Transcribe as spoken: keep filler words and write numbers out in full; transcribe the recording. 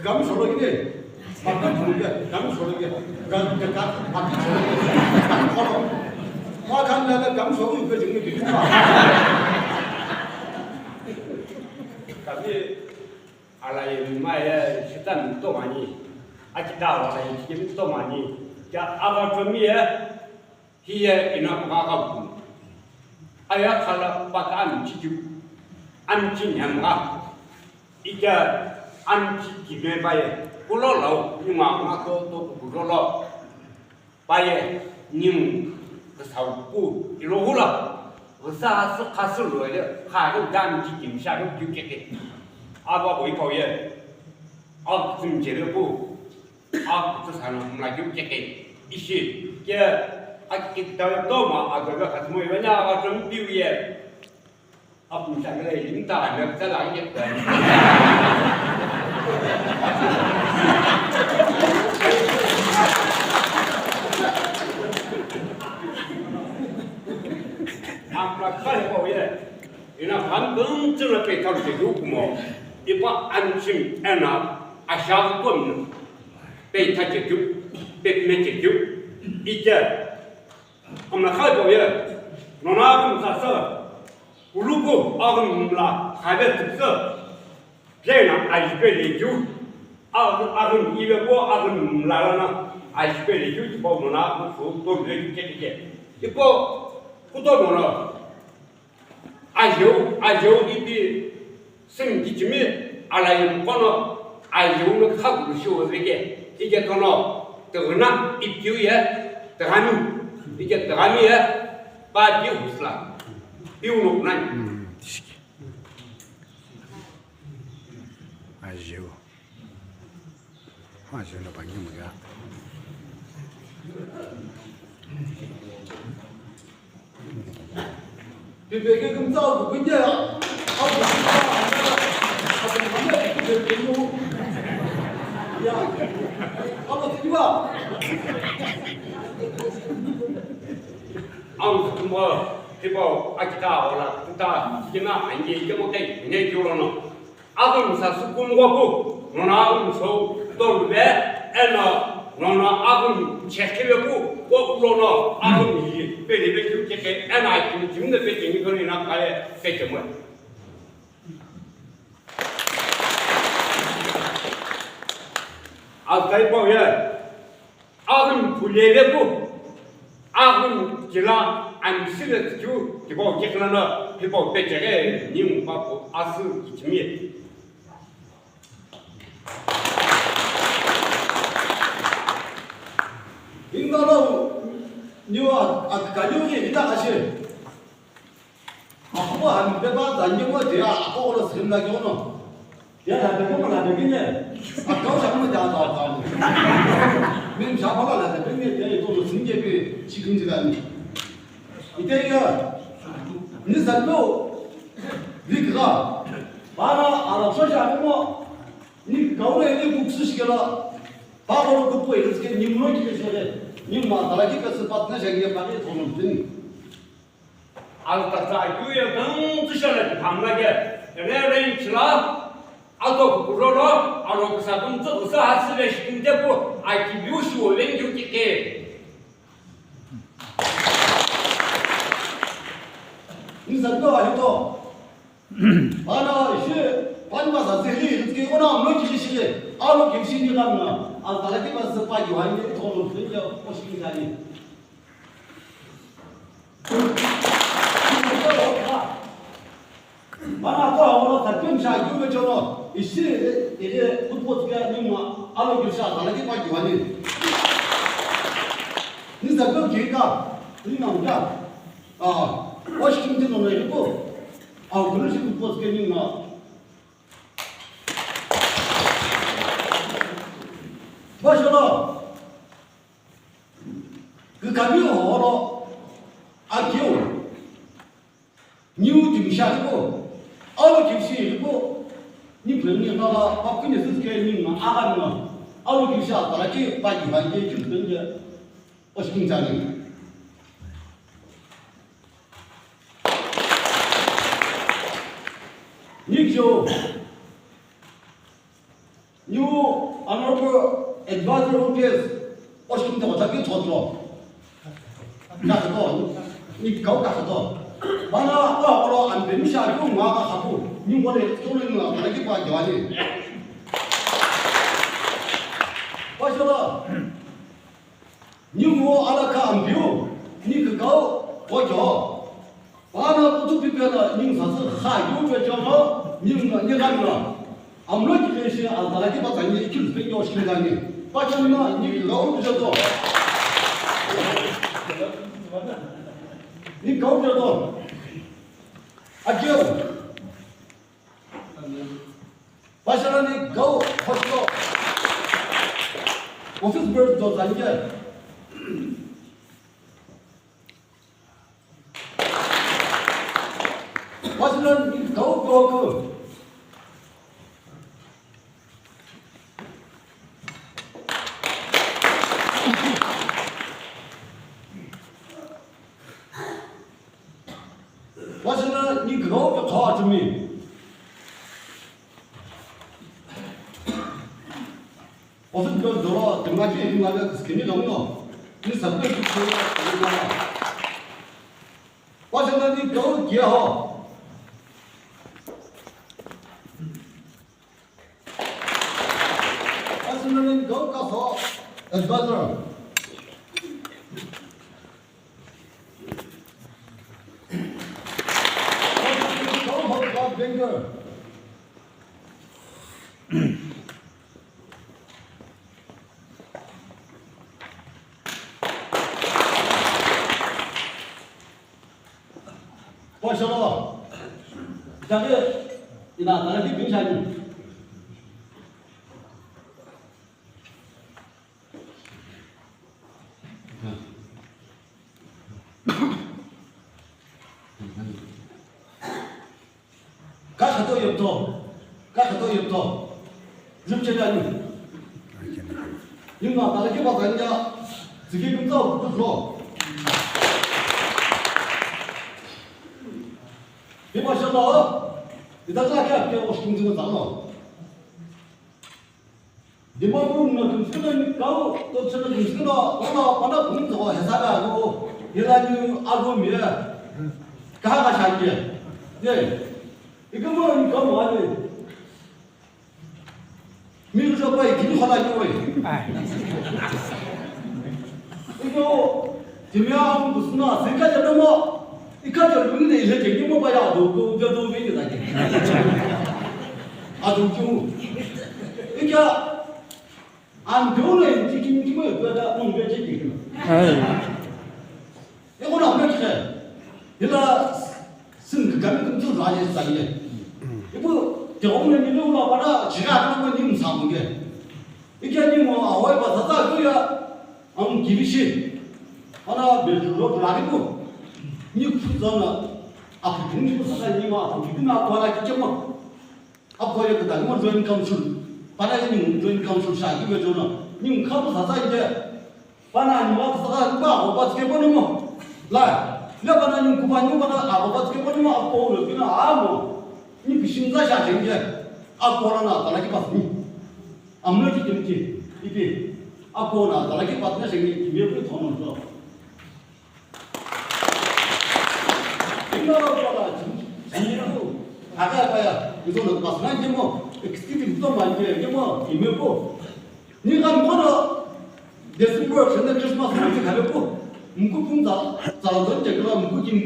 Kami solo gine. Kami solo gine. Kami solo gine. Kami solo gine. Kami solo gine. Kami solo gine. Kami alaye maye shitan tomani. Akita alaye chikim tomani. Kya aga tomiye. Hiye ina mgha ghapu. Aya khala paka amchi kyu. Amchi nyamgha. Ika amchi kime baye. Kulo lau, nima mgha to to kulo lau. Baye, nim kasau ku, ilo hula. Gasa asu kasu lo ye, kha ro dam chi kim sha ro kyu keke. Aba boi pau ye. Ab tum jere ku. Akutsa sano mla keu keke ishi ke akikitau toma adoga khatmo iwanya awa tong piu ye. Apum sangale limta ame kutsa la ye. Amla kale ko ye. Ina khan kung tsuna pe thalu che kyu kumo. Ipa anchim ena asha komi. Pe tha che kyu, pe me che kyu. Ike. Amna khai ko ye. Nona kum sa sa. Kuluku agum la khabe tsitsa. Plena ajipe le kyu. Agum, agum ibe ko agum la la na. Ajipe le kyu, ipa nona kum su to le kyu che che. Ipo kuto nona. Ajeu, ajeu ipi sing kichimi alayim kono ajeu no khagulu shiwo veke. Ike tono teguna ipiu ye tegami. Ike tegami ye pa piu husla. Piu no kunani. Ajeu. Ajeu no pangi mga. Pipeke kumtsa kukunye. Au kukunye. Au kukunye. Ya. Au kukunye. Au kukunye. Tipau akita ola kuta kina angi kemo kai ne kiulono. Aghum sa sukum ghopu, nona aghum sou tolve, eno nona aghum chekhivepu, ghopu lono aghum yi, pelive kiu keke, eno akimi jimne pe jimi koni na kale pe jemwe. Altai pau ye. Aghum phulele pu, aghum kila amsile tsu tipau kikhlana, tipau pecheghe, nimu papu asu kichimi. Ingalo niwa akaliu ki ita ashe. Apo han pe ba dan ye mo de apo lo sim la kyo no. Ya la de mo la de ne. Akau sa mo da da da. Min sa ba la de ne de to lo sim ye bi chi kun ji da ni. Ite ya. Ni sa lo. Ni ga. Ba la ala so ja mo. Ni kau le ni kuk su shi la. Ba lo ko ko e ke ni mo ki ke se. Ni ma da la ki ka se pat na ja ye ba ke to lo sim. Alta tsa kyu ye kang tsu shala di phamla ke. Ene ren chila. Ato kukuro lo, aro kasa kum tsu kusa hasi le shikim te pu, aki biu shu o len kyu ki ke. Ni sa to ahi to. Bana shi, pan ma sa se li, ki ona mo ki shi le. Alo ki shi ni kan na. Alta la ki ma sa pa yu han ni to lo se ya, o shi ni ka ni. Mana ko awolo tapin sha kyu me chono, ishi ere football ke ni ma alo kyu sha dala ki pa kyu ani. Ni sa ko ki ka, ni ma uja. Ah, Washington no ne ko. Au kulu shi football ke ni ma. Ba sholo. Kükami holo akeu. Niu timi sha lipo. Alu kimshi lipo. Ni pren ni nala pa kuni sü ke ni ma aga ni ma. Alu kimshi atala ki pa ki ban ke ju pren ke. Oshkin jani. Ni jo. Niu Honorable Advisor O P S, oshikimthe kotha keu thotlo. Kakhato, ni kau kakhato. Bana, ko, ko, an pemi sha keu ngwa ka khapu. Ni ko le, ko le ngwa, ka le ki pa jawani. Pashala. Ni mo ala ka ambiu, ni kakau, kojo. Pana kutu pipela ni sasü kha yu pe jono, ni na, ni na na. Amlo ki pe shi al tala ki pa tani ki pe yo shi dani. Pa chan na ni kakau pe to. Ni kau pe to. Akio. Pashalani kau hospital. Office bearer to zani ke. Pashalani kau kau kau. Pashalani kau kau kau atumi. Office bearer doro, tengaki, tengaki, skini dong no. Ni sabbe ki ko. Pashalani kau kia ho. Pashalani kau kaso. Advisor. Pashala. Jadi, ina tadi bin sani. Ka khato yopto, ka khato yopto. Jumchela ni. Yuma tala ke ba ganja, ziki kumta kutu lo. Ni ba shala, ita ka ke apke oshkung jumta lo. Dimapur no tumsukelo ni kau, tumsukelo tumsukelo, ono pana kung to hesa ka go, hila ni ago mi. Ka ka sha ke. Ye. Iko mo ni kau mo ani. Mi ko pa ikini khala ni oi. Ai. Iko, timia ang busna, sika jadamo. Ika jadamo ni ile ke ni mo pa ya do, do, do, do, ni da ke. Adu kyu. Ika, an do ne, ki, ki, ki mo, da, da, mo, be, ki, ki. Ai. E ko na, mo, ki. Ila, sin, ka, ka, ka, ka, ka, ka, ka. Ibu, te, o, ne, ni, lo, la, pa, da, chi, ka, ka, mo, ni, mo, sa, mo, ke. Ika ni mo, a, oi, pa, sa, sa, ko, ya. Ang kivishi, ana bejulo bulariku, ni kuzana, aphutin ni kusaka ni ma aphutin na kuala kichema. Apoya kudani mo joint council, para ni joint council sha ki bejona, ni khapu sasa ije, pana ni ma saka ba ko ba ke bono mo. La, la pana ni kuba ni pana a ko ba ke bono mo apo lo kina amo. Ni bishin za sha jenge. Apo na na tala ki pas ni. Amlo ki kimchi, ipi, apo na tala ki patna shengi, kimye pu thono lo. Ina lo pala, jini lo, aga paya, izo lo pas na jemo, executive to ma je, jemo, kimye pu. Ni kan kono, December, Christmas, ni kan pu. Mku pun za, za lo je kala, mku kim pu.